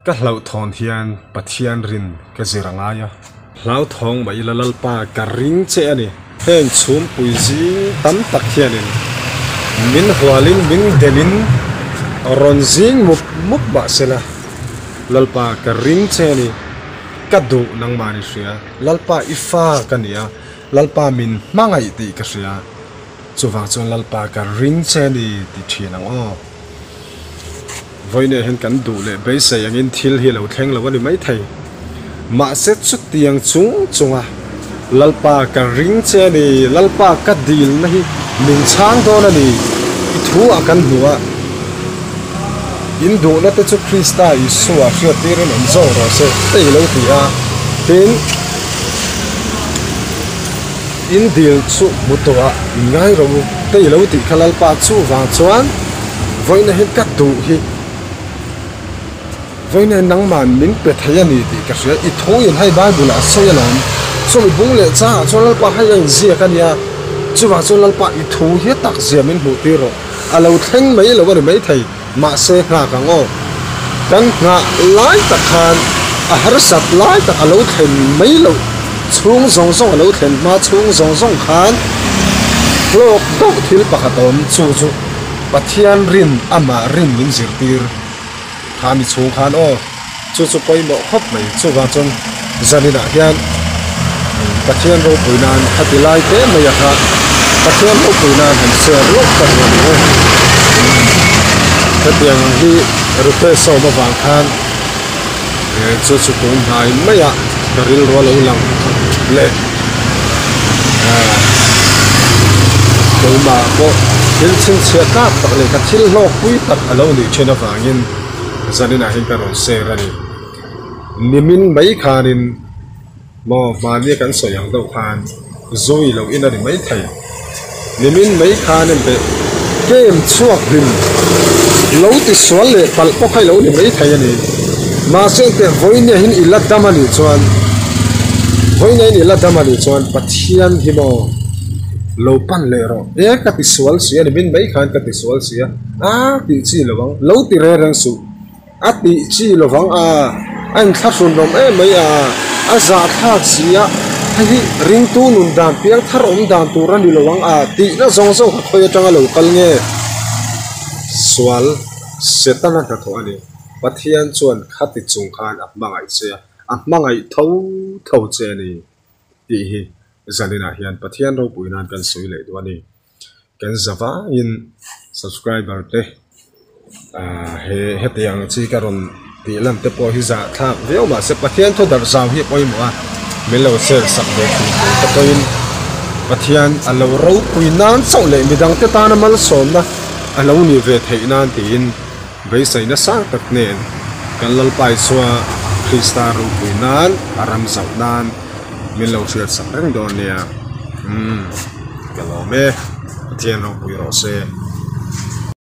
Ka hlauhthawn hian Pathian rin ka zir a ngai a. Hlauthawng mah ila Lalpa ka ring che a ni. Heng chhumpui zing tam tak hianin min hualin min delin rawn zing mup mup mah sela Lalpa ka ring che a ni. Ka duh nangmah ni hria. Lalpa i fa ka ni a, Lalpa min hmangaih tih ka hria. Chuvang chuan Lalpa ka ring che a ni ti thin ang aw. Vawiinah hian kan duh leh beisei angin thil hi a lo thleng lo a ni maithei. Mahse chutiang chung chunga Lalpa ka ring che a ni, Lalpa ka dilna hi min chhang dawn a ni i thu ah kan hmu a. In duhna te chu Krista Isua hriattirin awm zawk rawh se te i lo ti a. Tin, in dil chu hmu tawh ah in ngai rawh u te i lo tih kha Lalpa chuvang chuan Vawiina hi ka duh hi Vawiina nangman min pe thei a ni tih ka hria. I thu in hei Bible ah a sawi alawm. Chumi bung leh changah chuan Lalpa hei a inziak a nia. Chuvang chuan Lalpa i thu hi tak zia min hmuh tir rawh. A lo thleng mai lo a ni maithei. Mahse nghak ang aw. Kan nghah lai tak khan a harsat lai tak a lo thlen mai loh chhung zawng zawng a lo thlen hma chhung zawng zawng khan hlawk deuh thil pakhat a awm chu chu Pathian rin amah rin min zirtir kha mi chhung khan aw chu chu pawimawh khawp mai chuvang chuan zaninah hian Pathian ropui nan khati lai te mai a kha Pathian ropui nan han share lawk ta duh a ni e hetiang ang hi request a awm avang khan chu chu tun hnai mai a ka rilru a lo lang leh keimah pawh thil chhinchhiah tlak tak leh ka thil hlawk pui tak a lo nih thin avangin zaninah hian ka rawn share a ni. Nimin mai khanin maw hmani kan sawi ang deuh khan zui loh in a ni maithei. Nimin mai khan em teh game chhuak hlim lo ti sual leh palh pawh kha i lo ni maithei a ni. Mahse teh vawinia hin i la dam a nih chuan vawinia hin i la dam a nih chuan Pathian hi maw lo pan leh rawh. E ka ti sual si a nimin mai khan ka ti sual si a a tih chi lo ang lo ti reng reng suh. A tih chi lovang a, a inthlahrun rawm em mai a, a zahthlak si a, hei hi ringtu nun dan piang thar awm dan tur a ni lo ang a tihna zawng zawng kha khawi atanga lo kal nge? Sual Setana hnathawh a ni. Pathian chuan khati chung khan a hmangaih che a, a hmangaih tho tho che a ni tih hi zaninah hian Pathian ropui nan kan sawi leh duh a ni. Kan za vangin subscriber te ah he hetiang chi ka rawn tih lan te pawh hi zah thlak viau mahse Pathian thu darh zau hi a pawimawh a min lo share sak ve thin tur te pawhin Pathian a lo ropui nan chauh leh midang te tana malsawmna a lo nih ve theih nan tiin beisei nasa tak nen kan Lalpa Isua Krista ropui nan a ram zauh nan min lo hriat sak reng dawn nia umm. Ka lawm e, Pathian ropui rawh se.